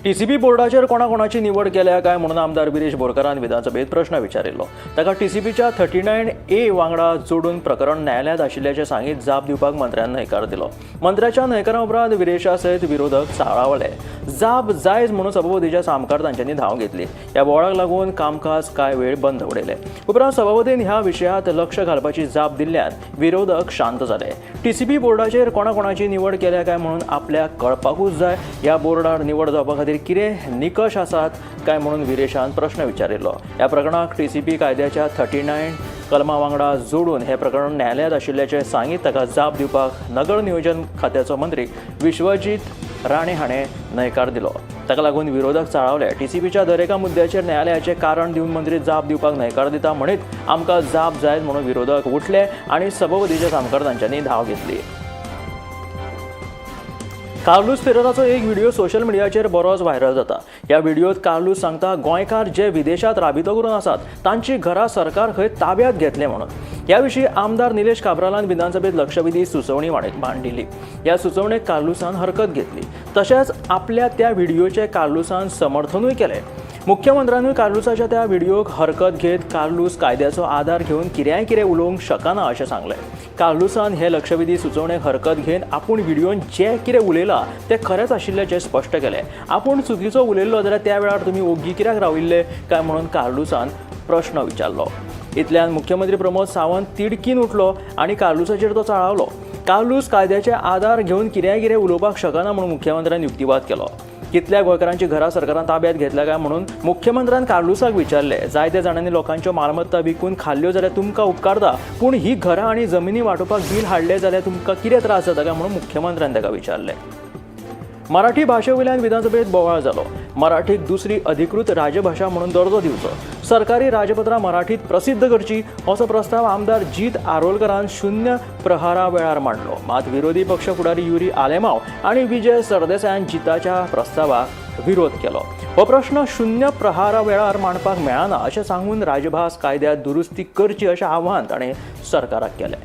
TCP बोर्डाचेर कोणा कोणाची निवड केल्या काय म्हणून आमदार विरेश बोरकारान विधानसभेत प्रश्न विचारिल्लो. ताका टीसीपीच्या 39A वांगडा जोडून प्रकरण न्यायालयांत आशिल्ल्याचें सांगीत जाप दिवपाक मंत्र्यान न्हयकार दिलो. मंत्र्याच्या न्हयकारा उपरांत विरेशा सयत विरोधक चाळावले. जाप जायच म्हणून सभापतीच्या सामकार तांच्यांनी धांव घेतली. ह्या बोवाळाक लागून कामकाज कांय वेळ बंद उडयलें. उपरांत सभापतीन ह्या विशयांत लक्ष घालपाची जाप दिल्ल्यान विरोधक शांत जाले. टीसीपी बोर्डाचेर कोणा कोणाची निवड केल्या काय म्हणून आपल्याक कळपाकूच जाय. ह्या बोर्डार निवड जावपा खातीर कितें निकश आसात काय म्हणून विरेशान प्रश्न विचारिल्लो. ह्या प्रकरणाक टीसीपी कायद्याच्या 39 कलमा वांगडा जोडून हें प्रकरण न्यायालयांत आशिल्ल्याचें सांगीत ताका जाप दिवपाक नगर नियोजन खात्याचो मंत्री विश्वजीत राणे हाणें न्हयकार दिलो. ताका लागून विरोधक चाळावले. टीसीपीच्या दरेका मुद्द्याचेर न्यायालयाचें कारण दिवन मंत्री जाप दिवपाक न्हयकार दिता म्हणीत आमकां जाप जाय म्हणून विरोधक उठले आनी सभापतीच्या सामकार तांच्यांनी धांव घेतली. कार्लूस फेरेराचो एक व्हिडिओ सोशल मिडियाचेर बरोच व्हायरल जाता. ह्या व्हिडिओत कार्लूस सांगता, गोंयकार जे विदेशात राबितो करून आसात तांची घरां सरकार खंय ताब्यात घेतले म्हणून. ह्या विशीं आमदार निलेश काब्रालान विधानसभेत लक्षवेधी सुचोवणी मांडिल्ली. ह्या सुचोवणेक कार्लूसान हरकत घेतली. तशेंच आपल्या त्या व्हिडिओचें कार्लूसान समर्थनूय केलें. मुख्यमंत्र्यानूय कार्लूसाच्या त्या व्हिडिओक हरकत घेत कार्लूस कायद्याचो आदार घेवन कित्याय कितें उलोवंक शकना अशें सांगलें. कार्लूसान हे लक्षवेधी सुचोवणेक हरकत घेवन आपूण व्हिडियोन जें कितें उलयलां तें खरेंच आशिल्ल्याचें स्पश्ट केलें. आपूण चुकीचो उलयल्लो जाल्यार त्या वेळार तुमी ओग्गी कित्याक राविल्ले काय म्हणून कार्लूसान प्रश्न विचारलो. इतल्यान मुख्यमंत्री प्रमोद सावंत तिडकीन उठलो आनी कार्लूसाचेर तो चाळावलो. कार्लूस कायद्याचे आदार घेवन कित्याय कितें उलोवपाक शकना म्हणून मुख्यमंत्र्यान युक्तिवाद केलो. कितल्या गोंयकारांची घरां सरकारान ताब्यात घेतल्या काय म्हणून मुख्यमंत्र्यान कार्लूसाक विचारले. जायत्या जाणांनी लोकांच्यो मालमत्ता विकून खाल्ल्यो जाल्यार तुमकां उपकारता, पूण ही घरां आनी जमिनी वांटोवपाक बील हाडलें जाल्यार तुमकां कितें त्रास जाता काय म्हणून मुख्यमंत्र्यान ताका विचारलें. मराठी भाशे वयल्यान विधानसभेत बोवाळ जालो. मराठीक दुसरी अधिकृत राजभाशा म्हणून दर्जो दिवचो, सरकारी राजपत्रां मराठीत प्रसिद्ध करची असो प्रस्ताव आमदार जीत आरोलकरान शून्य प्रहारा वेळार मांडलो. मात विरोधी पक्ष फुडारी युरी आलेमाव आनी विजय सरदेसायान जिताच्या प्रस्तावाक विरोध केलो. हो प्रश्न शून्य प्रहारा वेळार मांडपाक मेळना अशें सांगून राजभास कायद्यात दुरुस्ती करची अशें आव्हान ताणें सरकाराक केलें.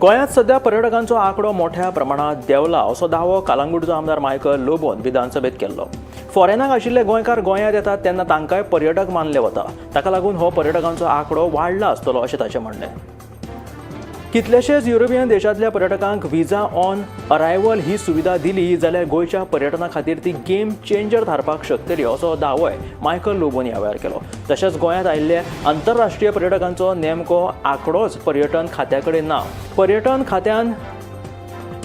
गोंयांत सध्या पर्यटकांचो आंकडो मोठ्या प्रमाणात देंवला असो दावो कालांगुटचो आमदार मायकल लोबोन विधानसभेत केल्लो. फॉरेनाक आशिल्ले गोंयकार गोंयांत येतात तेन्ना तांकांय पर्यटक मानले वता, ताका लागून हो पर्यटकांचो आंकडो वाडला आसतलो अशें ताचें म्हणणें. कितलेशेच युरोपियन देशांतल्या पर्यटकांक व्हिसा ऑन अरायव्हल ही सुविधा दिली जाल्यार गोंयच्या पर्यटना खातीर ती गेम चेंजर थारपाक शकतली असो दावोय मायकल लोबोन ह्या वेळार केलो. तशेंच गोंयांत आयिल्ले आंतरराष्ट्रीय पर्यटकांचो नेमको आंकडोच पर्यटन खात्या कडेन ना. पर्यटन खात्यान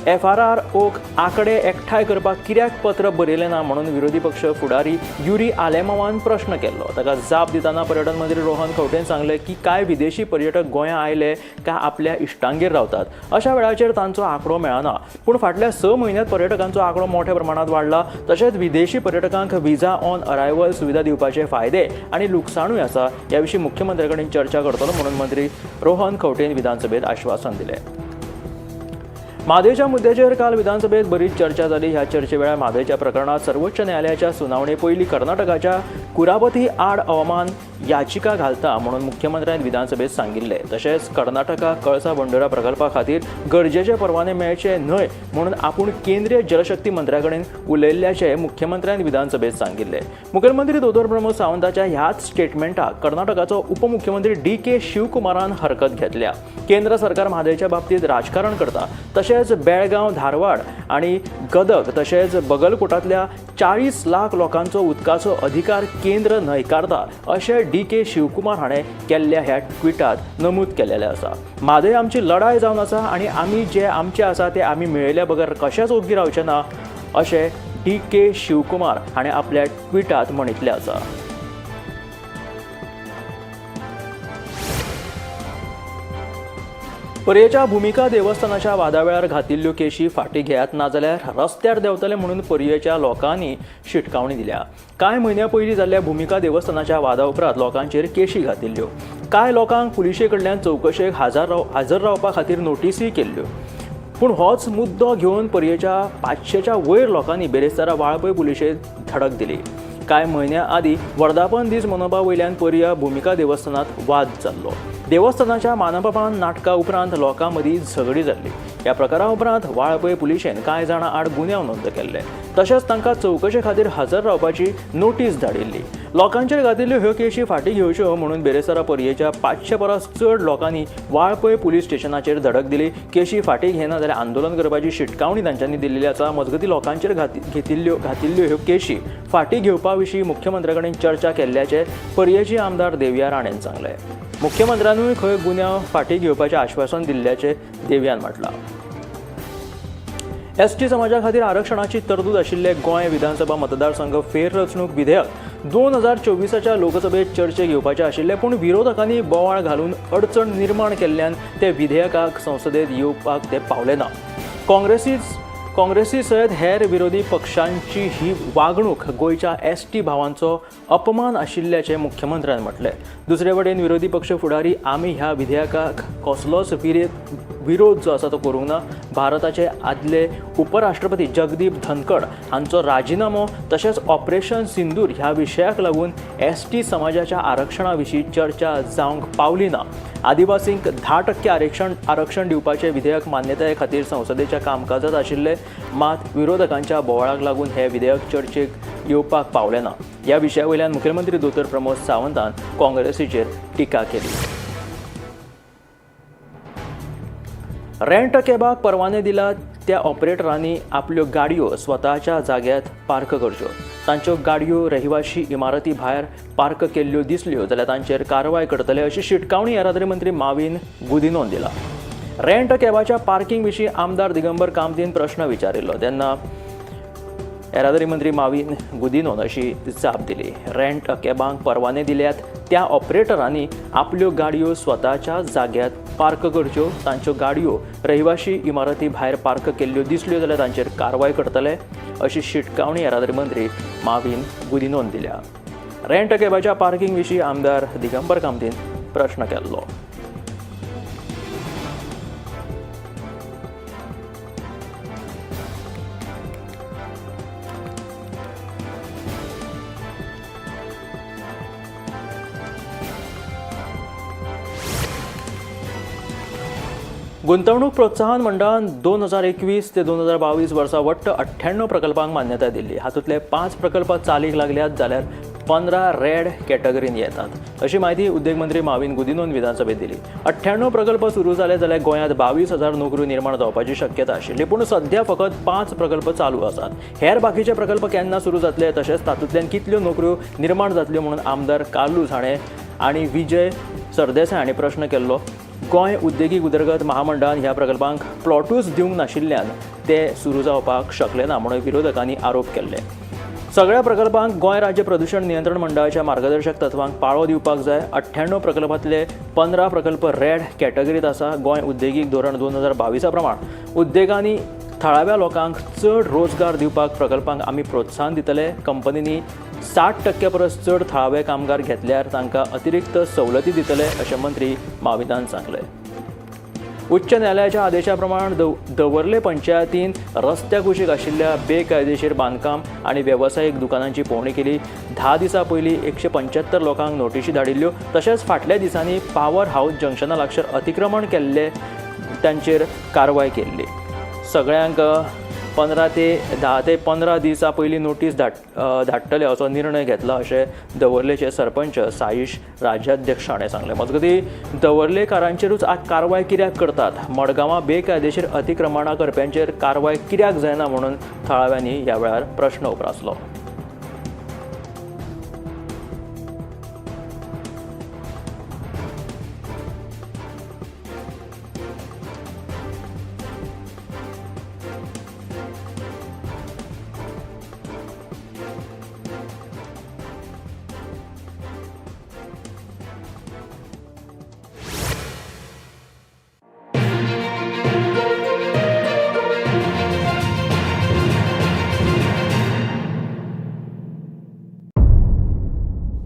एफआरआरओक आंकडे एकठांय करपाक कित्याक पत्र बरयलें ना म्हणून विरोधी पक्ष फुडारी युरी आलेमावान प्रश्न केल्लो. ताका जाप दितना पर्यटन मंत्री रोहन खंवटेन सांगलें की कांय विदेशी पर्यटक गोंयांत आयले काय आपल्या इश्टांगेर रावतात, अशा वेळाचेर तांचो आंकडो मेळना. पूण फाटल्या 6 म्हयन्यांत पर्यटकांचो आंकडो मोठ्या प्रमाणांत वाडला. तशेंच विदेशी पर्यटकांक व्हिसा ऑन अरायव्हल सुविधा दिवपाचे फायदे आनी लुकसाणूय आसा. ह्या विशीं मुख्यमंत्र्या कडेन चर्चा करतलो म्हणून मंत्री रोहन खंवटेन विधानसभेत आश्वासन दिलें. म्हादयच्या मुद्द्याचेर काल विधानसभेत बरीच चर्चा जाली. ह्या चर्चे वेळार म्हादयच्या प्रकरणात सर्वोच्च न्यायालयाच्या सुनावणे पयलीं कर्नाटकाच्या कुरापती आड अवमान याचिका घालता म्हणून मुख्यमंत्र्यान विधानसभेत सांगिल्लें. तशेंच कर्नाटका कळसा भंडुरा प्रकल्पा खातीर गरजेचे परवाने मेळचे न्हय म्हणून आपूण केंद्रीय जलशक्ती मंत्र्या कडेन उलयल्ल्याचें मुख्यमंत्र्यान विधानसभेत सांगिल्लें. मुखेलमंत्री दोतोर प्रमोद सावंताच्या ह्याच स्टेटमेंटाक कर्नाटकाचो उपमुख्यमंत्री डी के शिवकुमारान हरकत घेतल्या. केंद्र सरकार म्हादयच्या बाबतींत राजकारण करता. तशेंच बेळगांव, धारवाड आनी गदग तशेंच बगलकोटांतल्या 40 लाख लोकांचो उदकाचो अधिकार केंद्र न्हयकारता अशें डी के शिवकुमार हाणें केल्ल्या ह्या ट्विटांत नमूद केल्लें आसा. म्हादय आमची लढाय जावन आसा आनी आमी जे आमचे आसा ते आमी मेळयल्या बगर कशेंच ओग्गी रावचे ना अशें डी के शिवकुमार हाणें आपल्या ट्विटांत म्हणिल्लें आसा. पर्येच्या भुमिका देवस्थानाच्या वादा वेळार घातिल्ल्यो केशी फाटीं घेयात, नाजाल्यार रस्त्यार देंवतले म्हणून पर्येच्या लोकांनी शिटकावणी दिल्या. कांय म्हयन्या पयलीं जाल्ल्या भुमिका देवस्थानाच्या वादा उपरांत लोकांचेर केशी घातिल्ल्यो. कांय लोकांक पुलिशे कडल्यान चवकशेक हाजर रावपा खातीर नोटीसीय केल्ल्यो. पूण होच मुद्दो घेवन पर्येच्या 500च्या वयर लोकांनी बेरेस्तारा वाळपय पुलिशेक धडक दिली. कांय म्हयन्या आदीं वर्धापन दीस मनोवपा वयल्यान पर्या भुमिका देवस्थानांत वाद जाल्लो. देवस्थानाच्या मानपान नाटका उपरांत लोकां मदीं झगडी जाल्ली. ह्या प्रकारा उपरांत वाळपय पुलिशेन कांय जाणां आड गुन्यांव नोंद केल्ले, तशेंच तांकां चवकशे खातीर हजर रावपाची नोटीस धाडिल्ली. लोकांचेर घातिल्ल्यो ह्यो केशी फाटीं घेवच्यो म्हणून बेरेस्तारा पर्येच्या 500 परस चड लोकांनी वाळपय पुलीस स्टेशनाचेर धडक दिली. केशी फाटीं घेना जाल्यार आंदोलन करपाची शिटकावणी तांच्यांनी दिल्ली आसा. मजगतीं लोकांचेर घातिल्ल्यो ह्यो केशी फाटीं घेवपा विशीं मुख्यमंत्र्या कडेन चर्चा केल्ल्याचें पर्येची आमदार देविया राणेन सांगलें. मुख्यमंत्र्यानूय खंय गुन्यांव फाटीं घेवपाचें आश्वासन दिल्ल्याचें देवियान म्हटलां. एसटी समाजा खातीर आरक्षणाची तरतूद आशिल्ले गोंय विधानसभा मतदारसंघ फेररचणूक विधेयक 2024च्या लोकसभेत चर्चेक येवपाचें आशिल्लें, पूण विरोधकांनी बोवाळ घालून अडचण निर्माण केल्ल्यान ते विधेयकाक संसदेत येवपाक ते पावले ना. काँग्रेसी सयत हेर विरोधी पक्षांची ही वागणूक गोंयच्या एसटी भावांचो अपमान आशिल्ल्याचें मुख्यमंत्र्यान म्हटलें. दुसरे वटेन विरोधी पक्ष फुडारी आमी ह्या विधेयकाक कसलोच विरोध जो आसा तो करूंक ना. भारताचे आदले उपराष्ट्रपती जगदीप धनखड हांचो राजिनामो तशेंच ऑपरेशन सिंदूर ह्या विशयाक लागून एसटी समाजाच्या आरक्षणा विशीं चर्चा जावंक पावली ना. आदिवासींक 10% आरक्षण दिवपाचें विधेयक मान्यताये खातीर संसदेच्या कामकाजांत आशिल्लें, मात विरोधकांच्या बोवाळाक लागून हें विधेयक चर्चेक येवपाक पावलें ना. ह्या विशया वयल्यान मुखेलमंत्री दोतोर प्रमोद सावंतान काँग्रेसीचेर टिका केली. रेंट कॅबाक परवाने दिला त्या ऑपरेटरांनी आपल्यो गाडयो स्वताच्या जाग्यात पार्क करच्यो. तांच्यो गाडयो रहिवाशी इमारती भायर पार्क केल्ल्यो दिसल्यो जाल्यार तांचेर कारवाय करतले अशी शिटकावणी येरादारी मंत्री माविन गुदिनोन दिला. रेंट कॅबाच्या पार्किंग विशीं आमदार दिगंबर कामतीन प्रश्न विचारिल्लो तेन्ना येरादारी मंत्री माविन गुदिनोन अशी जाप दिली. रेंट कॅबांक परवाने दिल्यात त्या ऑपरेटरांनी आपल्यो गाडयो स्वताच्या जाग्यात पार्क करच्यो. तांच्यो गाडयो रहिवाशी इमारती भायर पार्क केल्ल्यो दिसल्यो जाल्यार तांचेर कारवाय करतले अशी शिटकावणी येरादारी मंत्री माविन गुदिनोन दिल्या. रेंट कॅबाच्या पार्किंग विशीं आमदार दिगंबर कामतीन प्रश्न केल्लो. गुंतवणूक प्रोत्साहन मंडळान 2021 ते 2022 वर्सा वट्ट 98 प्रकल्पांक मान्यताय दिल्ली. हातूंतले 5 प्रकल्प चालीक लागल्यात जाल्यार 15 रेड कॅटेगरीन येतात अशी म्हायती उद्देग मंत्री माविन गुदिनोन विधानसभेत दिली. 98 प्रकल्प सुरू जाले जाल्यार गोंयांत 22,000 नोकऱ्यो निर्माण जावपाची शक्यता आशिल्ली, पूण सध्या फकत 5 प्रकल्प चालू आसात. हेर बाकीचे प्रकल्प केन्ना सुरू जातले तशेंच तातूंतल्यान कितल्यो नोकऱ्यो निर्माण जातल्यो म्हणून आमदार कार्लूस हाणें आनी विजय सरदेसाय हांणी प्रश्न केल्लो. गोंय उद्देगीक उदरगत महामंडळान ह्या प्रकल्पांक प्लॉटूच दिवंक नाशिल्ल्यान ते सुरू जावपाक शकले ना म्हणून विरोधकांनी आरोप केल्ले. सगळ्या प्रकल्पांक गोंय राज्य प्रदूषण नियंत्रण मंडळाच्या मार्गदर्शक तत्वांक पाळो दिवपाक जाय. 98 प्रकल्पांतले 15 प्रकल्प रेड कॅटेगरीत आसा. गोंय उद्देगीक धोरण 2022 प्रमाण उद्देगांनी थळाव्या लोकांक चड रोजगार दिवपाक प्रकल्पांक आमी प्रोत्साहन दितले. कंपनींनी 60% परस चड थळावे कामगार घेतल्यार तांकां अतिरिक्त सवलती दितले अशें मंत्री माविनान सांगलें. उच्च न्यायालयाच्या आदेशा प्रमाण दवर्ले पंचायतीन रस्त्या कुशीक आशिल्ल्या बेकायदेशीर बांदकाम आनी वेवसायीक दुकानांची पळोवणी केली. 10 दिसां पयलीं 175 लोकांक नोटिशी धाडिल्ल्यो. तशेंच फाटल्या दिसांनी पावर हावस जंक्शना लागसर अतिक्रमण केल्ले तांचेर कारवाय केल्ली. सगळ्यांक 15 ते 10 ते 15 दिसां पयलीं नोटीस धाडटले असो निर्णय घेतला अशें दवर्लेचे सरपंच साईश राज्याध्यक्ष हाणें सांगलें. मजगतीं दवर्लेकारांचेरूच आज कारवाय कित्याक करतात, मडगांवां बेकायदेशीर अतिक्रमणां करप्यांचेर कारवाय कित्याक जायना म्हणून थळाव्यांनी ह्या वेळार प्रश्न उप्रासलो.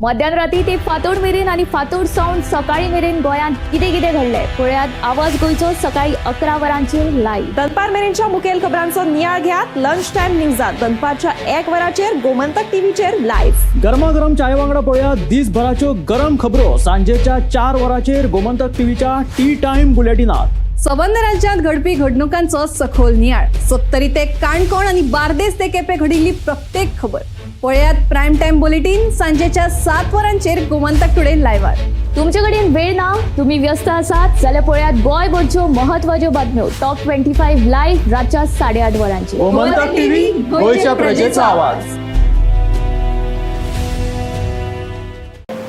मध्यान राती ते फांतोड मेरेन आनी फांतोड सावन सकाळी मेरेन गोंयांत कितें कितें घडलें पळयात आवाज गोंयचो सकाळी 11 वरांचेर लायव्ह. दनपार मेरेनच्या मुखेल खबरांचो नियाळ घेयात लंच टायम न्यूजात दनपारच्या 1 वराचेर गोमंतक टीव्हीचेर लायव्ह. गरमागरम चाये वांगडा पळोवया दिसभराच्यो गरम खबरो सांजेच्या 4 वरांचेर गोमंतक टीव्हीच्या टी टायम बुलेटिनात. सबंद राज्यात घडपी घडणुकांचो सखोल नियाळ, सत्तरी ते काणकोण आणि बार्देस ते केपे घडिल्ली प्रत्येक खबर पळयात प्राईम टाइम बुलेटिन सांजेच्या 7 वरांचेर गोमंतक टुडे लायव्हार. तुमचे कडेन वेळ ना, तुम्ही व्यस्त आसात जाल्यार पळयात गोंयभरच्यो महत्वाच्यो बातम्यो टॉप 25 लायव्ह रातच्या 8:30 वरांचेर. गोमंतक टीव्ही, गोंयच्या प्रजेचा आवाज.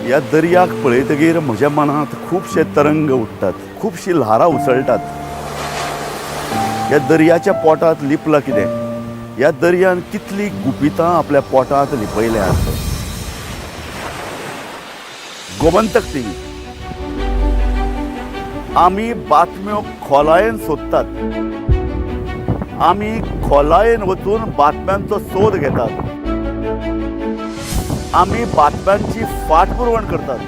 ह्या दर्याक पळयतगीर म्हज्या मनांत खुबशे तरंग उठ्ठात, खुबशीं ल्हारां उसळटात. ह्या दर्याच्या पोटांत लिपलां कितें? ह्या दर्यान कितलीं गुपितां आपल्या पोटांत लिपयल्यांत? गोमंतक टीव्ही, आमी बातम्यो खोलायेन सोदतात, आमी खोलायेन वचून बातम्यांचो सोद घेतात, आमी बातम्यांची फाटपुरवण करतात,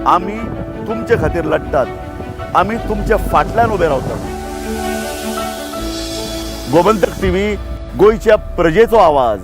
आमी तुमचे खातीर लढटात, आमी तुमच्या फाटल्यान उबे रावतात. गोमंतक टीव्ही, गोंयच्या प्रजेचो आवाज.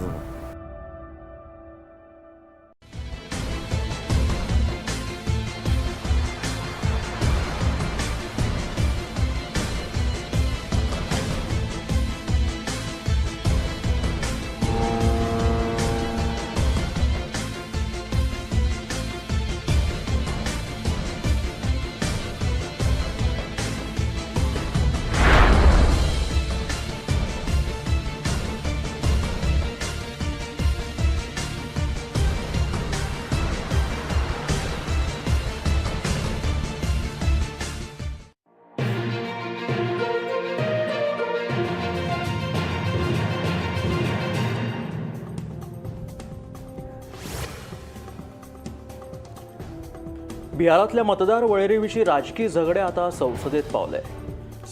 बिहारांतल्या मतदार वळेरे विशीं राजकी झगडे आतां संसदेत पावले.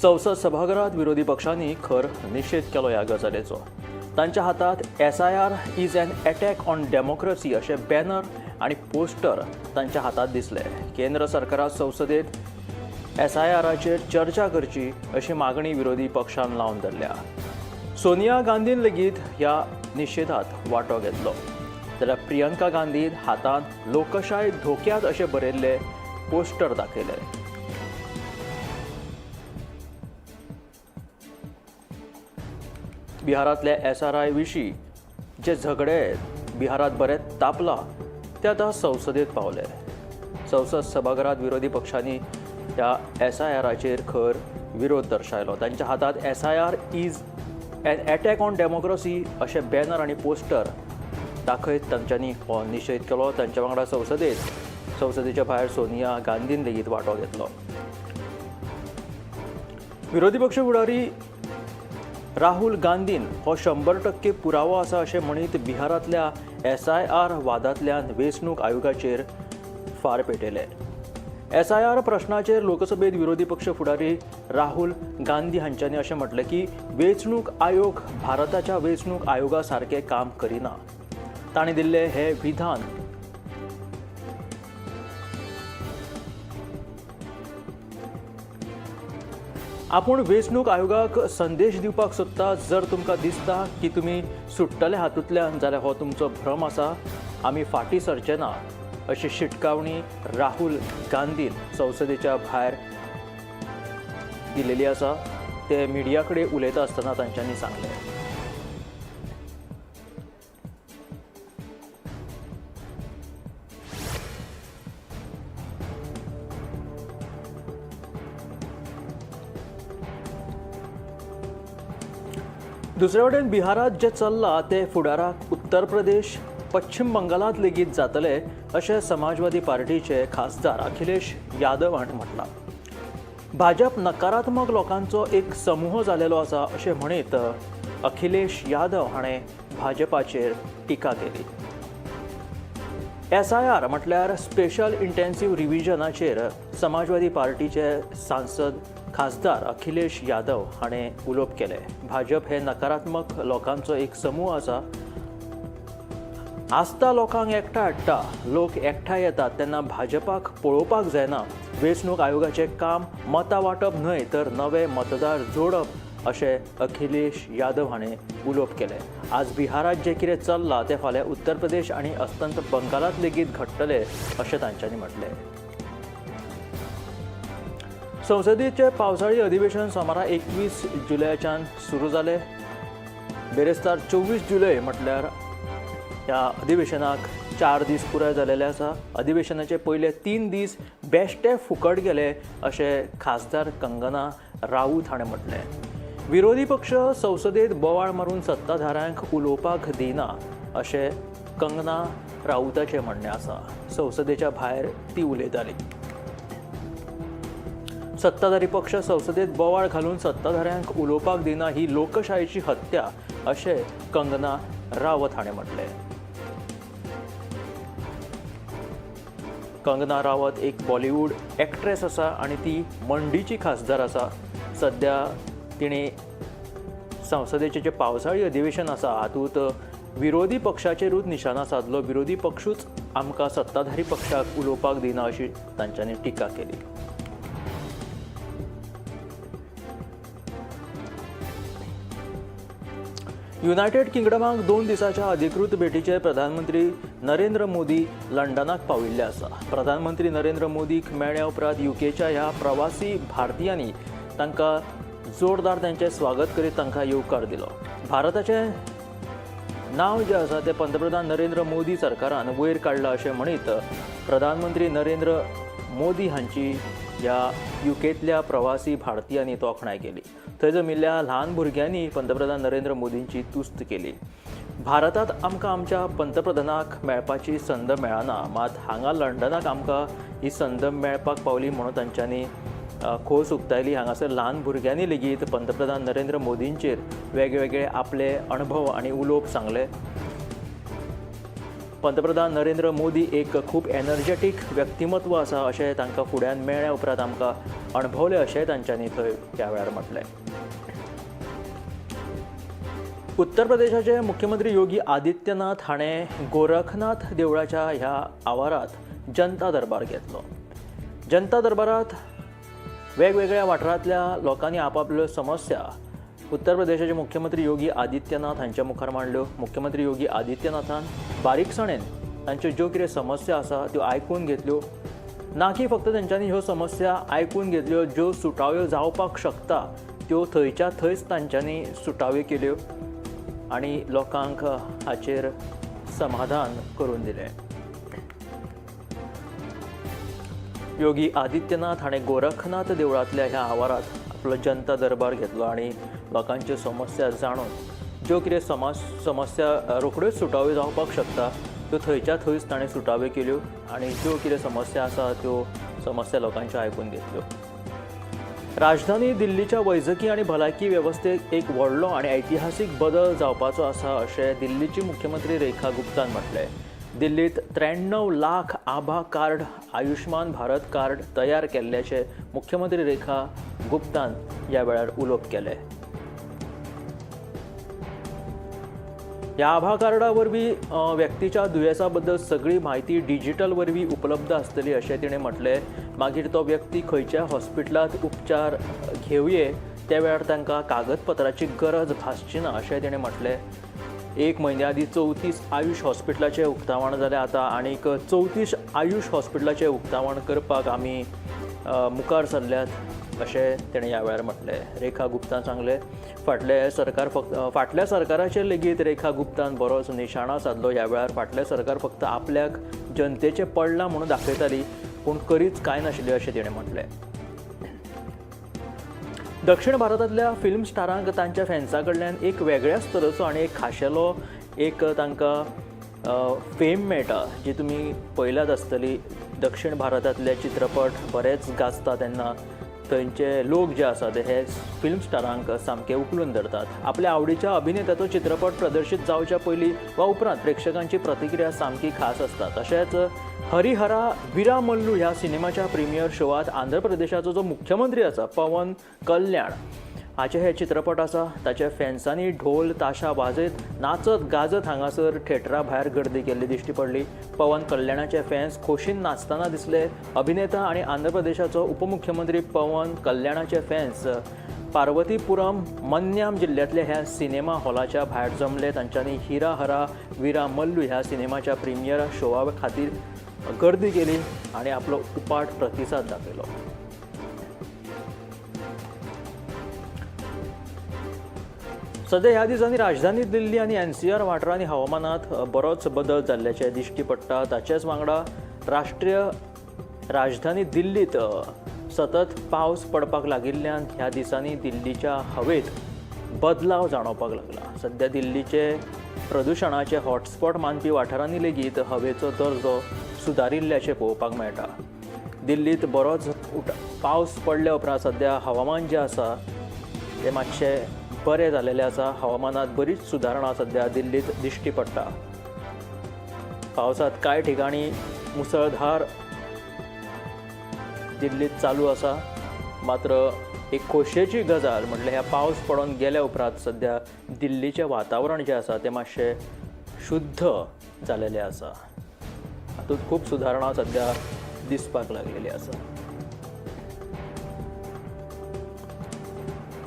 संसद सभाघरात विरोधी पक्षांनी खर निशेध केलो ह्या गजालीचो. तांच्या हातात SIR is an attack on democracy अशें बॅनर आनी पोस्टर तांच्या हातात दिसले. केंद्र सरकारान संसदेत एसआयआराचेर चर्चा करची अशी मागणी विरोधी पक्षान लावन धरल्या. सोनिया गांधीन लेगीत ह्या निशेधात वांटो घेतलो, जाल्यार प्रियंका गांधीन हातांत लोकशाय धोक्यात अशें बरयल्ले पोस्टर दाखयले. बिहारांतल्या एसआरआय विशीं जे झगडे बिहारांत बरें तापलां ते आतां संसदेत पावले. संसद सभाघरांत विरोधी पक्षांनी ह्या एसआयआराचेर खर विरोध दर्शायलो. तांच्या हातांत SIR is an attack on democracy अशें बॅनर आनी पोस्टर दाखयत तांच्यांनी हो निशेध केलो. तांच्या वांगडा संसदेच्या भायर सोनिया गांधीन लेगीत वांटो घेतलो. विरोधी पक्ष फुडारी राहुल गांधीन हो 100% पुरावो आसा अशें म्हणीत बिहारांतल्या एसआयआर वादांतल्यान वेंचणूक आयोगाचेर फार पेटयले. एसआयआर प्रश्नाचेर लोकसभेत विरोधी पक्ष फुडारी राहुल गांधी हांच्यांनी अशें म्हटलें की वेंचणूक आयोग भारताच्या वेंचणूक आयोगा सारकें काम करिना. तांणी दिल्लें हें विधान आपूण वेंचणूक आयोगाक संदेश दिवपाक सोदता, जर तुमकां दिसता की तुमी सुट्टले हातूंतल्यान जाल्यार हो तुमचो भ्रम आसा, आमी फाटीं सरचे ना अशी शिटकावणी राहुल गांधीन संसदेच्या भायर दिलेली आसा. ते मिडिया कडेन उलयता आसतना तांच्यांनी सांगलें. दुसरे वटेन बिहारांत जें चल्लां तें फुडाराक उत्तर प्रदेश, पश्चिम बंगालांत लेगीत जातलें अशें समाजवादी पार्टीचे खासदार अखिलेश यादव हांणी म्हटलां. भाजप नकारात्मक लोकांचो एक समूह जालेलो आसा अशें म्हणीत अखिलेश यादव हाणें भाजपाचेर टिका केली. एसआयआर म्हटल्यार स्पेशल इंटेन्सीव रिव्हिजनाचेर समाजवादी पार्टीचे सांसद खासदार अखिलेश यादव हाणें उलोवप केलें. भाजप हे नकारात्मक लोकांचो एक समूह आसा आस्था लोकांक एकठांय हाडटा, लोक एकठांय येतात तेन्ना भाजपाक पळोवपाक जायना. वेंचणूक आयोगाचें काम मतां वांटप न्हय तर नवे मतदार जोडप अशें अखिलेश यादव हाणें उलोवप केलें. आज बिहारांत जें कितें चल्लां तें फाल्यां उत्तर प्रदेश आनी अस्तंत बंगालांत लेगीत घडटलें अशें तांच्यांनी म्हटलें. संसदेचें पावसाळी अधिवेशन सोमारा 21 जुलयाच्यान सुरू जालें. बिरेस्तार 24 जुलय म्हटल्यार ह्या अधिवेशनाक 4 दीस पुराय जालेले आसा. अधिवेशनाचे पयले 3 दीस बेश्टे फुकट गेले अशें खासदार कंगना राऊत हाणें म्हटलें. विरोधी पक्ष संसदेत बोवाळ मारून सत्ताधाऱ्यांक उलोवपाक दिना अशें कंगना राऊताचें म्हणणें आसा. संसदेच्या भायर ती उलयताली. सत्ताधारी पक्ष संसदेत बोवाळ घालून सत्ताधाऱ्यांक उलोवपाक दिना ही लोकशायेची हत्या अशें कंगना रावत हाणें म्हटलें. कंगना रावत एक बॉलिवूड एक्ट्रेस आसा आनी ती मंडीची खासदार आसा. सद्या तिणें संसदेचें जें पावसाळी अधिवेशन आसा हातूंत विरोधी पक्षाचेरूच निशाणा सादलो. विरोधी पक्षूच आमकां सत्ताधारी पक्षाक उलोवपाक दिना अशी तांच्यांनी टिका केली. युनायटेड किंगडमाक 2 दिसाच्या अधिकृत भेटीचेर प्रधानमंत्री नरेंद्र मोदी लंडनाक पाविल्ले आसा. प्रधानमंत्री नरेंद्र मोदीक मेळ्ळ्या उपरांत युकेच्या ह्या प्रवासी भारतीयांनी तांकां जोरदार तांचें स्वागत करीत तांकां येवकार दिलो. भारताचें नांव जें आसा तें पंतप्रधान नरेंद्र मोदी सरकारान वयर काडलां अशें म्हणीत प्रधानमंत्री नरेंद्र मोदी हांची ह्या युकेंतल्या प्रवासी भारतीयांनी तोखणाय केली. थंय जमिल्ल्या ल्हान भुरग्यांनी पंतप्रधान नरेंद्र मोदींची तुस्त केली. भारतांत आमकां आमच्या पंतप्रधानाक मेळपाची संद मेळना, मात हांगा लंडनाक आमकां ही संद मेळपाक पावली म्हणून तांच्यांनी खोस उक्तायली. हांगासर ल्हान भुरग्यांनी लेगीत पंतप्रधान नरेंद्र मोदींचेर वेगवेगळे आपले अणभव आनी उलोवप सांगले. पंतप्रधान नरेंद्र मोदी एक खूब एनर्जेटीक व्यक्तिमत्व आसा अशें तांकां फुड्यान मेळ्ळ्या उपरांत आमकां अणभवलें अशेंय तांच्यांनी थंय त्या वेळार म्हटलें. उत्तर प्रदेशाचे मुख्यमंत्री योगी आदित्यनाथ हाणें गोरखनाथ देवळाच्या ह्या आवारांत जनता दरबार घेतलो. जनता दरबारांत वेगवेगळ्या वाठारांतल्या लोकांनी आपापल्यो समस्या उत्तर प्रदेशाचे मुख्यमंत्री योगी आदित्यनाथ हांच्या मुखार मांडल्यो. मुख्यमंत्री योगी आदित्यनाथान बारीकसाणेन तांच्यो ज्यो कितें समस्या आसा त्यो आयकून घेतल्यो. ना की फक्त तांच्यांनी ह्यो समस्या आयकून घेतल्यो, ज्यो सुटाव्यो जावपाक शकता त्यो थंयच्या थंयच तांच्यांनी सुटाव्यो केल्यो आनी लोकांक हाचेर समाधान करून दिलें. योगी आदित्यनाथ हाणें गोरखनाथ देवळांतल्या ह्या आवारांत आपलो जनता दरबार घेतलो आनी लोकांच्यो समस्या जाणून ज्यो कितें समस्या रोखड्योच सुटाव्यो जावपाक शकता त्यो थंयच्या थंयच ताणें सुटाव्यो केल्यो आनी ज्यो कितें समस्या आसा त्यो समस्या लोकांच्यो आयकून घेतल्यो. राजधानी दिल्लीच्या वैजकी आनी भलायकी वेवस्थेक एक व्हडलो आनी ऐतिहासीक बदल जावपाचो आसा अशें दिल्लीची मुख्यमंत्री रेखा गुप्तान म्हटलें. दिल्लीत 93 लाख आभा कार्ड आयुष्मान भारत कार्ड तयार केल्ल्याचें मुख्यमंत्री रेखा गुप्तान ह्या वेळार उलोवप केलें. ह्या आभा कार्डा वरवीं व्यक्तीच्या दुयेंसा बद्दल सगळी म्हायती डिजिटल वरवीं उपलब्ध आसतली अशें तिणें म्हटलें. मागीर तो व्यक्ती खंयच्या हॉस्पिटलांत उपचार घेवये त्या वेळार तांकां कागदपत्राची गरज भासची ना अशें तिणें म्हटलें. 1 म्हयन्या आदीं 34 आयुष हॉस्पिटलाचें उक्तावण जालें. आतां आनीक 34 आयुष हॉस्पिटलाचें उक्तावण करपाक आमी मुखार सरल्यात अशें तेणें ह्या वेळार म्हटलें. रेखा गुप्तान सांगलें, फाटल्या सरकाराचेर लेगीत रेखा गुप्तान बरोच निशाणा सादलो. ह्या वेळार फाटलें सरकार फक्त आपल्याक जनतेचें पडलां म्हणून दाखयताली पूण करीच कांय नाशिल्लें अशें तिणें म्हटलें. दक्षिण भारतांतल्या फिल्म स्टारांक तांच्या फॅन्सां कडल्यान एक वेगळ्याच तरेचो आनी एक खाशेलो एक तांकां फेम मेळटा जी तुमी पळयल्यात आसतली. दक्षिण भारतांतले चित्रपट बरेच गाजता तेन्ना थंयचे लोक जे आसा ते हे फिल्म स्टारांक सामके उखलून धरतात. आपल्या आवडीच्या अभिनेत्याचो चित्रपट प्रदर्शीत जावच्या पयलीं वा उपरांत प्रेक्षकांची प्रतिक्रिया सामकी खास आसता. तशेंच हरिहरा वीरामल्लू ह्या सिनेमाच्या प्रिमियर शोवात आंध्र प्रदेशाचो जो मुख्यमंत्री आसा पवन कल्याण हाचे हे चित्रपट आसा. ताच्या फॅन्सांनी ढोल ताशा वाजयत नाचत गाजत हांगासर थेटरा भायर गर्दी केल्ली दिश्टी पडली. पवन कल्याणाचे फॅन्स खोशीन नाचतना दिसले. अभिनेता आनी आंध्र प्रदेशाचो उपमुख्यमंत्री पवन कल्याणाचे फॅन्स पार्वतीपुरम मन्याम जिल्ल्यांतल्या ह्या सिनेमा हॉलाच्या भायर जमले. तांच्यांनी हिरा हरा वीरा मल्लू ह्या सिनेमाच्या प्रिमियर शोवा खातीर गर्दी केली आनी आपलो उपाट प्रतिसाद दाखयलो. सध्या ह्या दिसांनी राजधानी दिल्ली आनी एनसीआर वाठारांनी हवामानात बरोच बदल जाल्ल्याचें दिश्टी पडटा. ताचेच वांगडा राष्ट्रीय राजधानी दिल्लीत सतत पावस पडपाक लागिल्ल्यान ह्या दिसांनी दिल्लीच्या हवेत बदलाव जाणवपाक लागला. सध्या दिल्लीचे प्रदुशणाचे हॉटस्पॉट मानपी वाठारांनी लेगीत हवेचो दर्जो सुदारिल्ल्याचें पळोवपाक मेळटा. दिल्लीत बरोच पावस पडल्या उपरांत सध्या हवामान जें आसा तें मातशें बरें जालेलें आसा. हवामानात बरीच सुदारणा सध्या दिल्लीत दिश्टी पडटा. पावसांत कांय ठिकाणी मुसळधार दिल्लीत चालू आसा. मात्र एक खोशयेची गजाल म्हटल्यार ह्या पावस पडून गेल्या उपरांत सध्या दिल्लीचें वातावरण जें आसा तें मातशें शुद्ध जालेलें आसा. हातूंत खूब सुदारणा सध्या दिसपाक लागलेली आसा.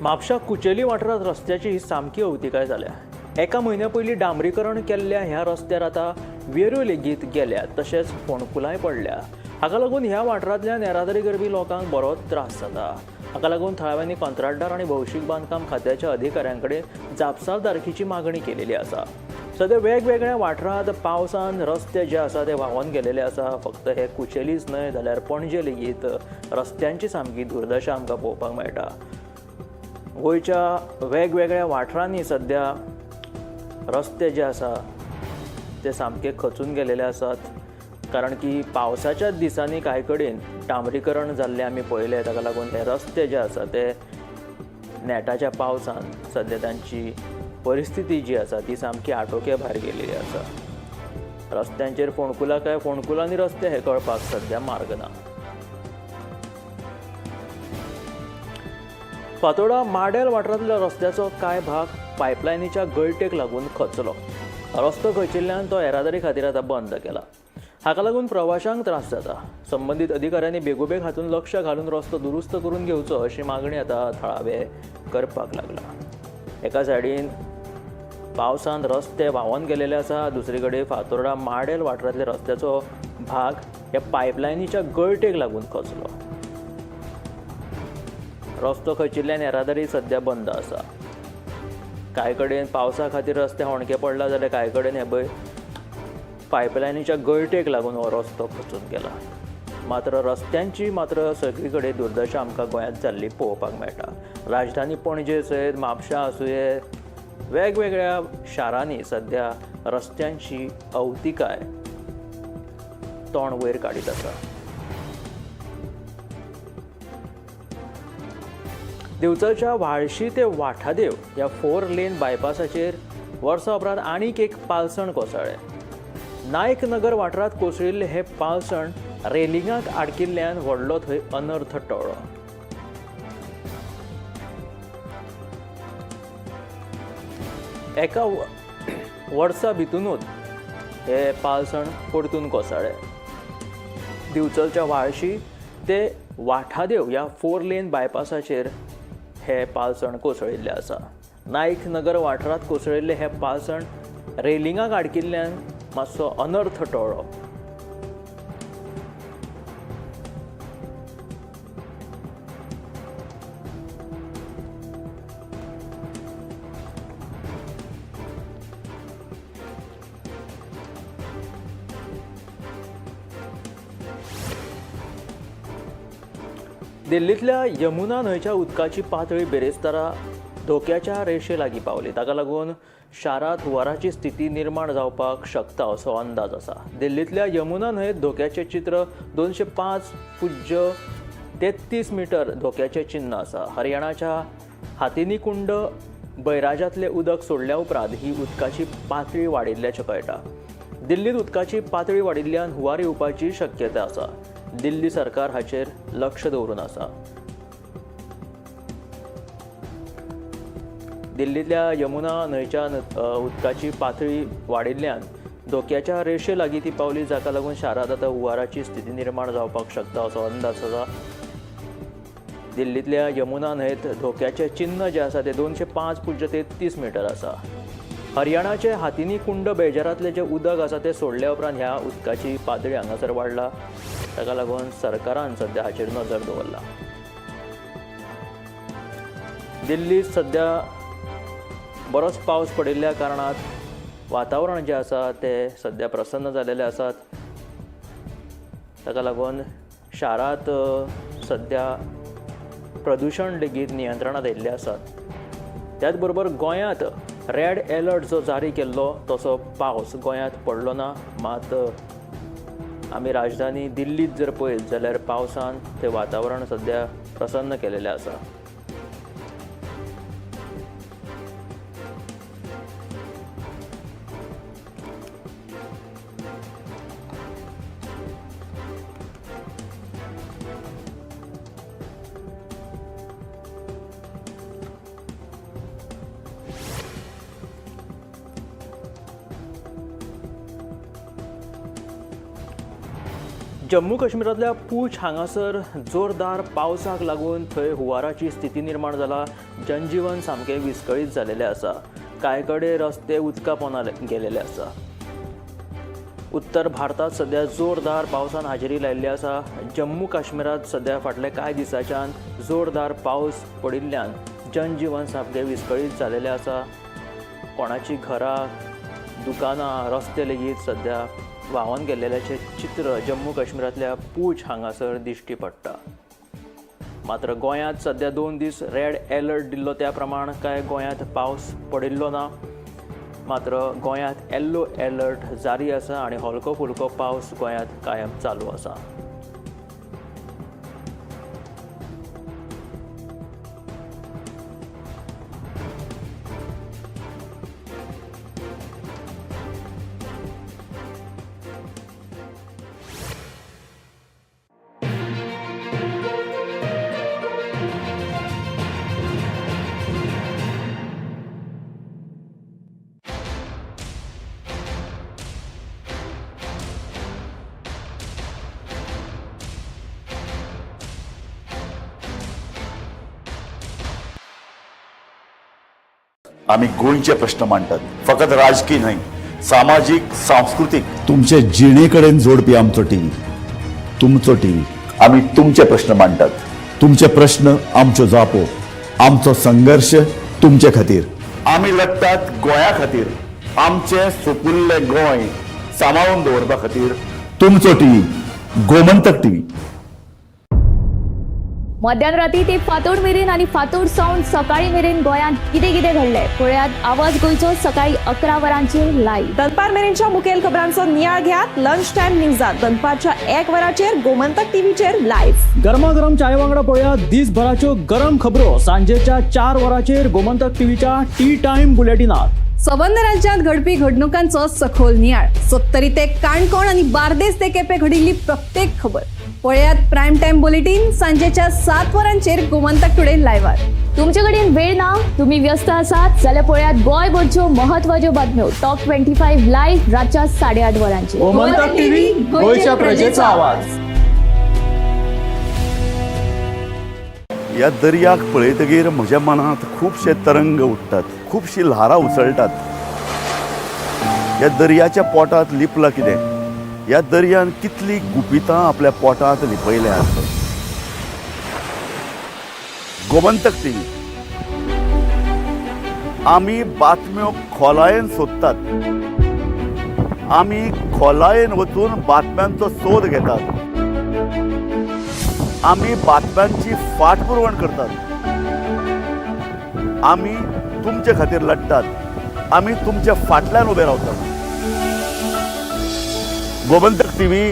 म्हापशा कुचेली वाठारांत रस्त्याची ही सामकी अवतिकाय जाल्या. एका म्हयन्या पयलीं डांबरीकरण केल्ल्या ह्या रस्त्यार आतां वेऱ्यो लेगीत गेल्यात, तशेंच फोंडकुलांय पडल्या. हाका लागून ह्या वाठारांतल्यान येरादारी करपी लोकांक बरोच त्रास जाता. हाका लागून थळाव्यांनी कंत्राटदार आनी भौशीक बांदकाम खात्याच्या अधिकाऱ्यां कडेन जापसालदारकीची मागणी केलेली आसा. सद्या वेगवेगळ्या वाठारांत पावसान रस्ते जे आसा ते व्हांवन गेलेले आसा. फक्त हे कुचेलीच न्हय जाल्यार पणजे लेगीत रस्त्यांची सामकी दुर्दशा आमकां पळोवपाक मेळटा. गोंयच्या वेगवेगळ्या वाठारांनी सद्या रस्ते जे आसा ते सामके खचून गेलेले आसात, कारण की पावसाच्याच दिसांनी कांय कडेन डांबरीकरण जाल्लें आमी पळयलें. ताका लागून हे रस्ते जे आसा ते नेटाच्या पावसान सद्या तांची परिस्थिती जी आसा ती सामकी आटोक्या भायर गेलेली आसा. रस्त्यांचेर फोंडकुलां काय फोंडकुलांनी रस्ते हे कळपाक सद्या मार्ग ना. फातोडा माडेल वाठारांतल्या रस्त्याचो कांय भाग पायपलायनीच्या गळटेक लागून खचलो. रस्तो खचिल्ल्यान तो येरादारी खातीर आतां बंद केला. हाका लागून प्रवाशांक त्रास जाता. संबंदीत अधिकाऱ्यांनी बेगोबेग हातूंत लक्ष घालून रस्तो दुरुस्त करून घेवचो अशी मागणी आतां थळावे करपाक लागला. एका सायडीन पावसान रस्ते व्हांवन गेलेले आसा, दुसरे कडेन फातोर्डा माडेल वाठारांतल्या रस्त्याचो भाग ह्या पायपलायनीच्या गळटेक लागून खचलो. रस्तो खचिल्ल्यान येरादारी सद्या बंद आसा. कांय कडेन पावसा खातीर रस्ते होणके पडला जाल्यार कांय कडेन हे पळय पायपलायनीच्या गळटेक लागून हो रस्तो खचून गेला. मात्र रस्त्यांची मात्र सगळी कडेन दुर्दशा आमकां गोंयांत जाल्ली पळोवपाक मेळटा. राजधानी पणजे सयत म्हापशा आसुये वेगवेगळ्या शारांनी सद्या रस्त्यांची अवतिकाय तोंड वयर काडीत आसा. दिवचलच्या व्हाळशी ते वाठादेव ह्या 4 लेन बायपासाचेर वर्सा उपरांत आनीक एक पालसण कोसळ्ळें. नायक नगर वाठारांत कोसळिल्लें हें पालसण रेलिंगाक आडकिल्ल्यान व्हडलो थंय अनर्थ टळ्ळो. एका वर्सा भितूनच हें पालसण परतून कोसळ्ळें. दिवचलच्या व्हाळशी ते वाठादेव ह्या 4 लेन बायपासाचेर हें पालसण कोसळिल्लें आसा. नायक नगर वाठारांत कोसळिल्लें हें पालसण रेलिंगाक आडकिल्ल्यान मातसो अनर्थ टळ्ळो. दिल्लींतल्या यमुना न्हंयच्या उदकाची पातळी बिरेस्तारा धोक्याच्या रेशे लागीं पावली. ताका लागून शारांत हुंवाराची स्थिती निर्माण जावपाक शकता असो अंदाज आसा. दिल्लींतल्या यमुना न्हंयेत धोक्याचें चित्र 205.33 मिटर धोक्याचें चिन्न आसा. हरियाणाच्या हातिनीकुंड बैराजांतलें उदक सोडल्या उपरांत ही उदकाची पातळी वाडिल्ल्याचें कळटा. दिल्लींत उदकाची पातळी वाडिल्ल्यान हुंवार येवपाची शक्यता आसा. दिल्ली सरकार हाचेर लक्ष दवरून आसा. दिल्लींतल्या यमुना न्हंयच्या उदकाची पातळी वाडिल्ल्यान धोक्याच्या रेशे लागीं ती पावली, जाका लागून शारांत आतां हुंवाराची स्थिती निर्माण जावपाक शकता असो अंदाज आसा. दिल्लींतल्या यमुना न्हंयेत धोक्याचें चिन्न जें आसा तें 205.33 मिटर आसा. हरियाणाचे हातिनी कुंड बेजारांतलें जें उदक आसा तें सोडल्या उपरांत ह्या उदकाची पातळी हांगासर वाडला. ताका लागून सरकारान सद्या हाचेर नजर दवरला. दिल्लीत सद्या बरोच पावस पडिल्ल्या कारणान वातावरण जें आसा तें सद्या प्रसन्न जालेलें आसात. ताका लागून शारांत सद्या प्रदुशण लेगीत नियंत्रणांत आयिल्लें आसात. त्याच बरोबर गोंयांत रेड एलर्ट जो जारी केल्लो तसो पावस गोंयांत पडलो ना. मात आमी राजधानी दिल्लीत जर पळयत जाल्यार पावसान तें वातावरण सद्या प्रसन्न केलेलें आसा. जम्मू काश्मीरांतल्या पूंछ हांगासर जोरदार पावसाक लागून थंय हुंवाराची स्थिती निर्माण जाला. जनजीवन सामकें विस्कळीत जालेलें आसा. कांय कडेन रस्ते उदका पोंदा गेलेले आसा. उत्तर भारतांत सद्या जोरदार पावसान हाजेरी लायिल्ली आसा. जम्मू काश्मीरांत सद्या फाटले कांय दिसांच्यान जोरदार पावस पडिल्ल्यान जनजीवन सामकें विस्कळीत जालेलें आसा. कोणाची घरां, दुकानां, रस्ते लेगीत सद्या व्हांवन गेल्ल्याचें चित्र जम्मू काश्मीरांतल्या पूंछ हांगासर दिश्टी पडटा. मात्र गोंयांत सद्या 2 दीस रेड एलर्ट दिल्लो त्या प्रमाण कांय गोंयांत पावस पडिल्लो ना. मात्र गोंयांत येल्लो एलर्ट जारी आसा आनी हलको फुलको पावस गोंयांत कायम चालू आसा. आमी गोंयचे प्रश्न मांडटात, फकत राजकी न्हय, सामाजीक, सांस्कृतीक, तुमचे जिणे कडेन जोडपी आमचो टीव्ही, तुमचो टीव्ही. आमी तुमचे प्रश्न मांडटात, तुमचे प्रश्न आमच्यो जापो, आमचो संघर्श तुमचे खातीर. आमी लडटात गोंया खातीर, आमचें सुपुल्लें गोंय सांबाळून दवरपा खातीर. तुमचो टीव्ही, गोमंतक टीव्ही. मध्यान राती ते फांतोड मेरेन आनी फांतोड सावन सकाळी मेरेन गोंयांत कितें कितें घडलें पळयात आवाज गोंयचो सकाळी 11 वरांचेर लायव्ह. दनपार मेरेनच्या मुखेल खबरांचो नियाळ घेयात लंच टायम न्यूजात दनपारच्या 1 वराचेर गोमंतक टीव्हीचेर लायव्ह. गरमागरम चाय वांगडा पळयात दिसभराच्यो गरम खबरो सांजेच्या 4 वरांचेर गोमंतक टीव्हीच्या टी टायम बुलेटिनात. सबंद राज्यांत घडपी घडणुकांचो सखोल नियाळ, सत्तरी ते काणकोण आनी बार्देस ते केपें घडिल्ली प्रत्येक खबर पळयात प्रायम टायम बुलेटीन सांजेच्या 7 वरांचेर गोमंतक टुडे लायव्हार. तुमचे कडेन वेळ ना, तुम्ही व्यस्त आसात जाल्यार पळयात गोंयभरच्यो महत्वाच्यो बातम्यो टॉप 25 लायव्ह रातच्या 8:30 वरांचेर. गोमंतक टीव्ही, गोंयच्या प्रजेचा आवाज. ह्या दर्याक पळयतगीर म्हज्या मनांत खुबशे तरंग उठ्ठात, खुबशीं ल्हारां उसळटात. ह्या दर्याच्या पोटांत लिपलां कितें? ह्या दर्यान कितलीं गुपितां आपल्या पोटांत लिपयल्या आसत? गोमंतक टीव्ही, आमी बातम्यो खोलायेन सोदतात, आमी खोलायेन वचून बातम्यांचो सोद घेतात, आमी बातम्यांची फाटपुरवण करतात. आमी तुमचे खातीर लडटात, आमी तुमच्या फाटल्यान उबे रावतात. गोमंतक टीव्ही,